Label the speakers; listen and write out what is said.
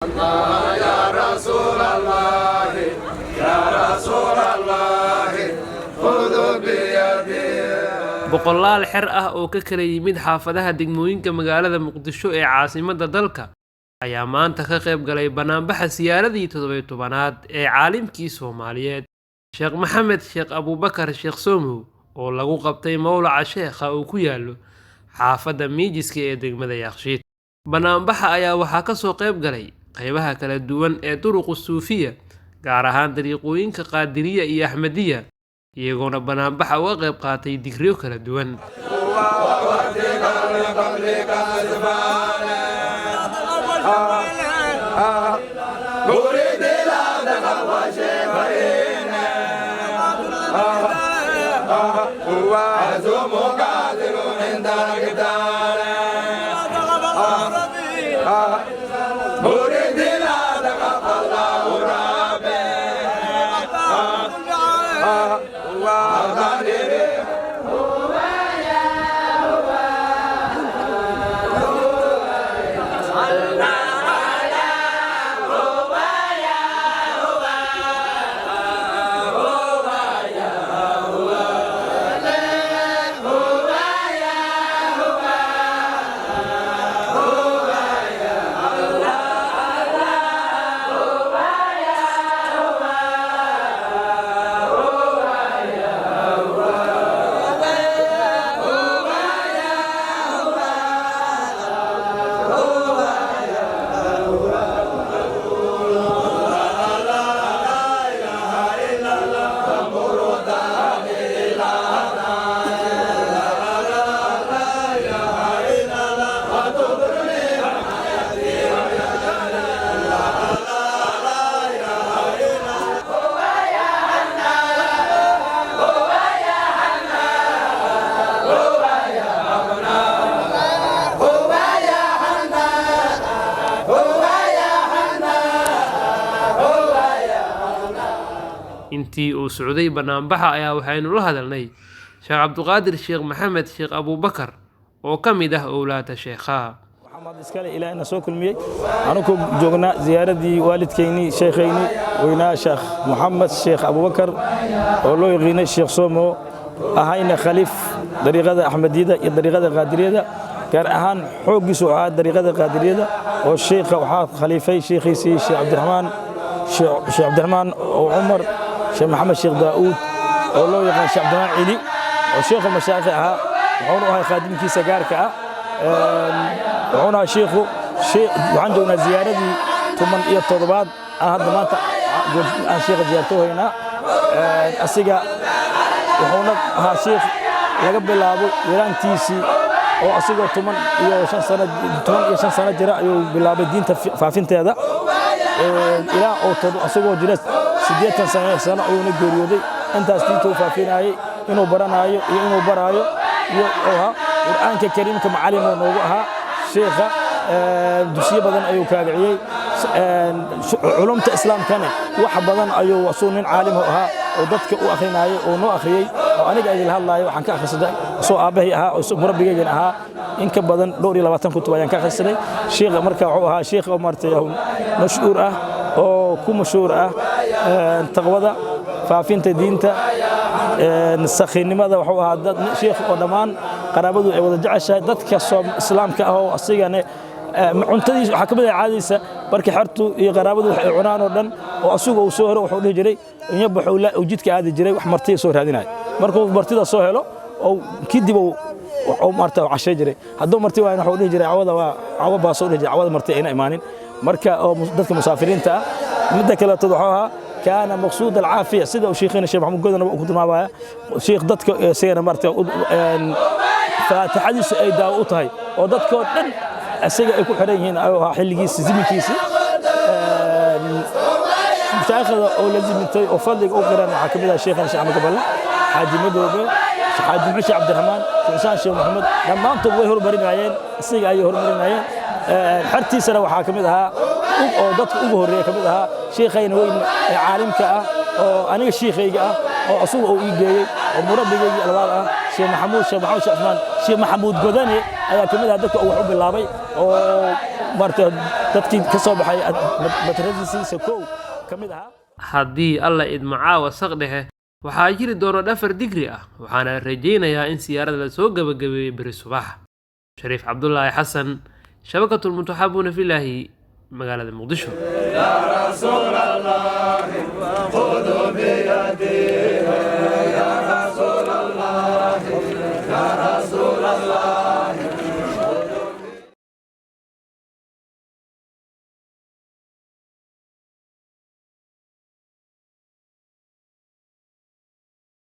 Speaker 1: يا رسول الله، يا رسول الله، خذ بيدي.
Speaker 2: Boqolaal xer ah oo ka kala yimid xaafadaha degmooyinka magaalada Muqdisho ee caasimadda dalka ayaa maanta ka qayb galay banaanbaxa siyaaradii 17aad ee caalimkii Soomaaliyeed Sheekh Maxamed Sheekh Abuubakar Sheekh Somow oo lagu qabtay mowlaca sheekha uu ku yaalo xaafadda Miijiska ee degmada Yaaqshiid. Banaanbaxa ayaa waxaa ka soo qayb galay qaybaha kala duwan ee duruqu suufiya, gaar ahaan dariiqooyinka Qaadiriya iyo Axmediya, iyagoona banaanbaxa uga qayb qaatay digriyo kala duwan.
Speaker 1: مريد لا تخوى شيخين، عزوم قادر عند القتال، مريد لا تخاف الله ربي قادر.
Speaker 2: Intii uu socday banaanbaxa ayaa waxaynu la hadalnay Sheekh Cabduqaadir Sheekh Maxamed Sheekh Abuubakar oo ka mid ah owlaadda sheekhaha.
Speaker 3: Maxamed iskale ilaahna soo kulmiyey anugu joognaa ziyaaradii waalidkeynii, sheekhaynii weynaa, Sheekh Moxamed Sheekh Abubakar oo loo yaqiinay Sheekh Somo, ahayna khaliif dariiqada Axmediyada iyo dariiqada Qaadiriyada, gaar ahaan xooggiisu ahaa dariiqada Qaadiriyada, oo sheekha waxaa khaliifay sheekhiisii Sheekh Cabdiraxmaan, Sheekh Cabdiraxmaan oo Cumar Sheekh Maxamed Sheekh Daa'uud oo loo yaqaan Sheekh Cabdiraxmaan Cili, oo sheekhu mashaayikh ahaa, wuxuuna u ahay khaadimkiisa gaarka ah. Wuxuuna ahaa sheekhu. Waxaan joognaa ziyaaradii 17aad aan hadda maanta aan sheekha ziyaarto haynaa. Asiga wuxuuna ahaa sheekh laga bilaabo yaraantiisii, oo asigoo 15 sano, 15 sano jira ayuu bilaabay diinta faafinteeda, ilaa oo asagoo jira 80 sano ayuuna geeriyooday. Intaas diinta u faafinayay, inuu baranaayo iyo inuu baraayo iyo ahaa. Qur'aanka Kariimka macalin oo noogu ahaa sheekha, dugsiyo badan ayuu kaagiciyey, culumta islaamkana wax badan ayuu asuu nin caalim ahaa oo dadka u akhrinayay oo noo akhriyey, oo aniga idil hadlaayo waxaan ka akhrisaday asoo aabbahay ahaa oo murabbigaygana ahaa, in ka badan dhowr iyo 20 kutub ayaan ka akhrisaday sheekha. Marka wuxuu ahaa sheekh oo maaragtay mashhuur ah oo ku mashhuur ah taqwada, faafinta diinta, sakhiinimada. Wuxuu ahaa dad sheekh oo dhammaan qaraabadu ay wada jeceshahay, dadka islaamka ah oo asigane cuntadiisa waxaa ka mid ah caadadiisa, markii xertu iyo qaraabadu wax ay cunaan oo dhan oo asigu uu soo helo, wuxuu dhihi jiray inyabaxuu uu jidka aadi jiray, wax martida soo raadinayo. Markuu martida soo helo oo kadib uu maarta cashay jiray. Hadduu marti waayna, wuxuu dhihi jiray cawada waa cawo baasoo dhihi jiray, cawada marti ayna imaanin marka oo dadka musaafiriinta ah. Midda kaleeto wuxuu ahaa kaana maqsuud alcaafiya, sida uu sheekhina Sheekh Maxamuud Godana uu ku tilmaamaya, sheekh dadka isagana maarta faatixadiisu ay daawo u tahay oo dadkoo dhan isaga ay ku xiran yihiin ayuu ahaa xilligiisi, ziminkiisi. Mashaayikhda oo la zimintay oo fadliga u qiran waxaa ka mid ah sheekhana Sheekh Axmed Gaballe, Xaaji Madoobe, Xaaji Muxuu, Sheekh Cabdiraxmaan, Sheekh Xusaan, Sheekh Maxamed, dhammaantood way horumarinayeen, isaga ayay horumarinayeen. Xertiisana waxaa ka mid ahaa oo dadka ugu horreeya ka mid ahaa sheekhayna weyn ee caalimka ah oo aniga shiikhayga ah oo asugu uu ii geeyey oo murabbigaygii labaad ah, Sheekh Maxamuud Sheekh Maxamed Sheekh Cusmaan Sheekh Maxamuud Godane ayaa ka mid ah dadka uu wax u bilaabay oo Maarata dadkii ka soo baxay madrasadiisa kow ka mid ahaa.
Speaker 2: Haddii Alla idmo, caawa saq dhexe waxaa jiri doona dhafar digri ah, waxaana la rajaynayaa in siyaarada lasoo gabagabeeyo beri subax. Shariif Cabdulaahi Xasan, Shabakatul Mutaxabuuna Filaahi, magaalada Muqdisho.
Speaker 1: يا رسول الله.